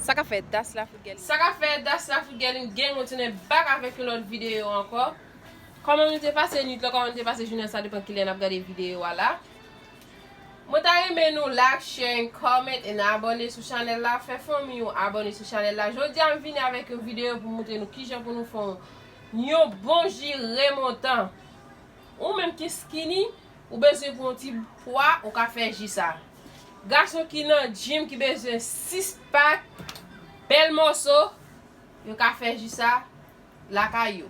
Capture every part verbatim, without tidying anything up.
Sa k ap fèt, Das Lafrik Gèlin? Sa k ap fèt, Das Lafrik Gèlin gang, nou tounen back avèk yon lòt videyo ankò. Kòman nou te pase nwit lan, kòman nou te pase jounen an, sa depann kilè n ap gade videyo a la. Mwen ta renmen nou like, share and comment and abòne sou chanèl la. Fè fanmi w abòne sou chanèl la. Jodi a m vini avèk yon videyo pou montre nou kijan pou nou fè yon, yon bon ji remontan. Ou menm ki skinny, ou bezwen pou yon ti pwa, ou ka fè ji sa. Gason ki nan gym, ki bezwen six pack, bèl mòso, yo ka fè ji sa lakay yo.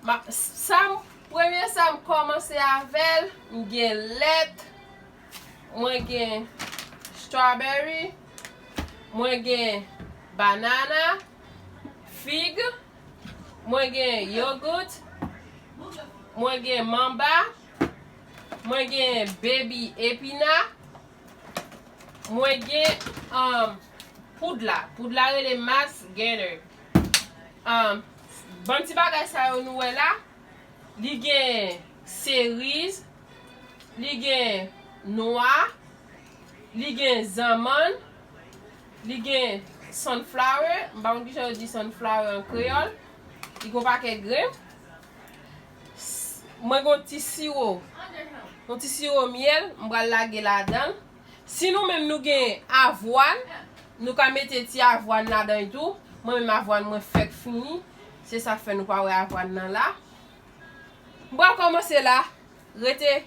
Ma, sa m, premye sa m kòmanse avè l, m gen lèt, mwen gen strawberry, mwen gen banana, fig, mwen gen yogourt, mwen gen manba, mwen gen baby epina, mwen gen, um, poud la. Poud la rele Mass Gainer. Um, bann ti bagay sa yo nou wè la, li gen seriz, li gen nwa, li gen zanmann, li gen sunflower, m pa konn kijan yo di sunflower an kreyòl, li gen yon pakèt grenn. S-, mwen gen yon ti siwo, yon ti siwo myèl, m pral lage ladan l. Si nou menm nou gen avwàn, nou ka mete ti avwàn ladan l tou. Mwen menm avwàn mwen fèk fini, se sa k fè nou pa wè avwàn nan la. M pral kòmanse la. Rete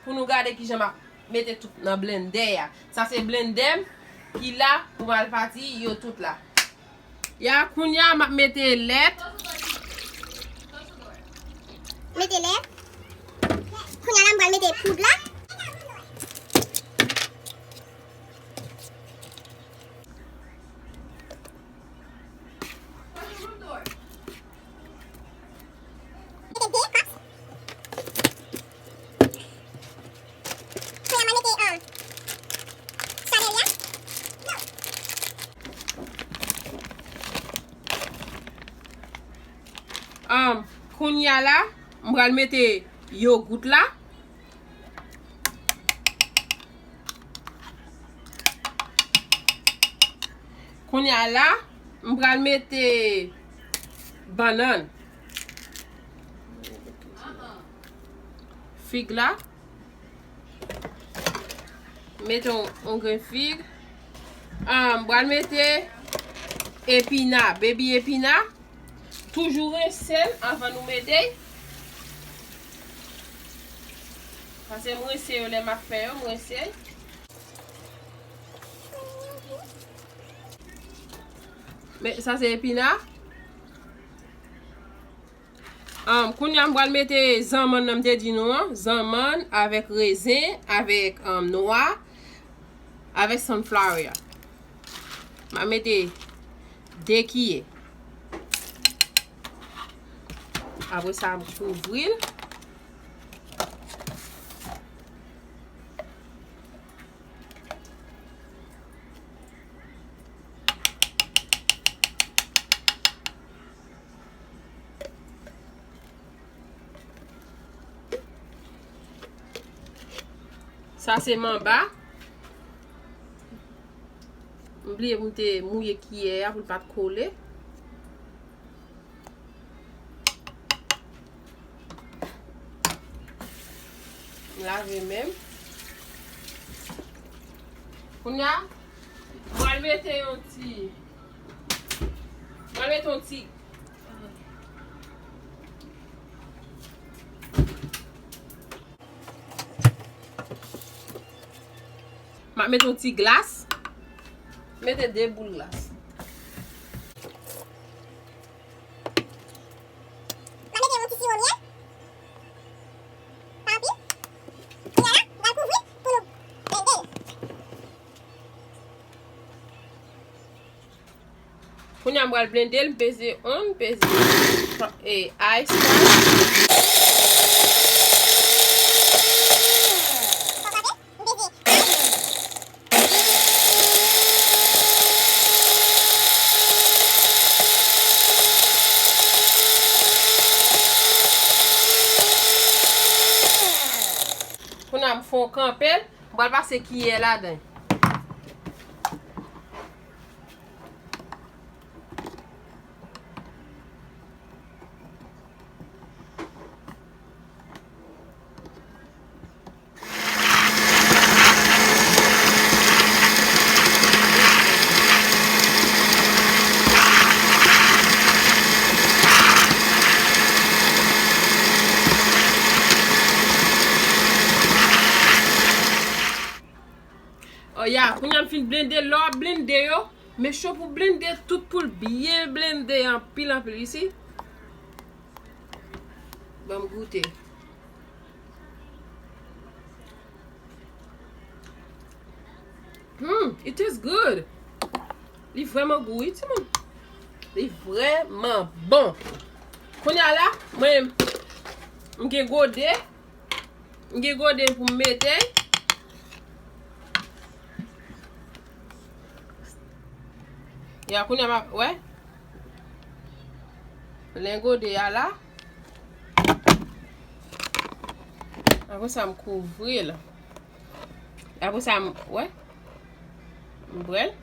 pou nou gade kijan m ap mete tout nan blendè a. Sa se blendè m ki la pou m al pati yo tout la. Ya, kounya m ap mete lèt. Mete lèt. Kounya la m pral mete poud la. Mete de cups. Kounya m a mete, um, chanèl la. Um, kounya la, m pral mete yogout la. Kounya la, m pral mete bannann. Fig la. Mete yon, yon grenn fig. Ah, m pral mete epina, baby epina. Toujou rense l anvan nou mete l. Paske m rense yo lè m ap fè yo, m rense l. Men, sa se epina. Ahn, kounya m pral mete zanmann nan m te di nou an. Zanmann avèk rezen, avèk, ahn, nwa, avèk sunflower a. M a mete de kiyè. Apre sa, m kouvri l. Sa se manba. M bliye pou m te mouye kiyè a pou l pa t kole. M lave men m. Kounya, m pral mete yon ti, m pral mete yon ti M ap mete yon ti glas. Mete de boul glas. M ap mete yon ti siwo myèl. Pa anpil. Kounya la, m pral kouvri pou nou blende l. Kounya m pral blende l, m peze on, m peze, e, ice. Kounya m fè on kanpe l, m pral pase kiyè ladan. Oh ya, kounye a m fin blende, lè w ap blende yo, make sure pou blende tout, pou l byen blende anpil anpil isi. Ban m goute. Hmm, it tastes good. Li vrèman gou wi timoun. Li vrèman bon. Kounye a la, mwen, m gen gode. M gen gode pou m mete. Ya, kounye a m ap, wè. Len gode a la. Apre sa, m kouvri l. Apre sa, m, wè. M bwè l.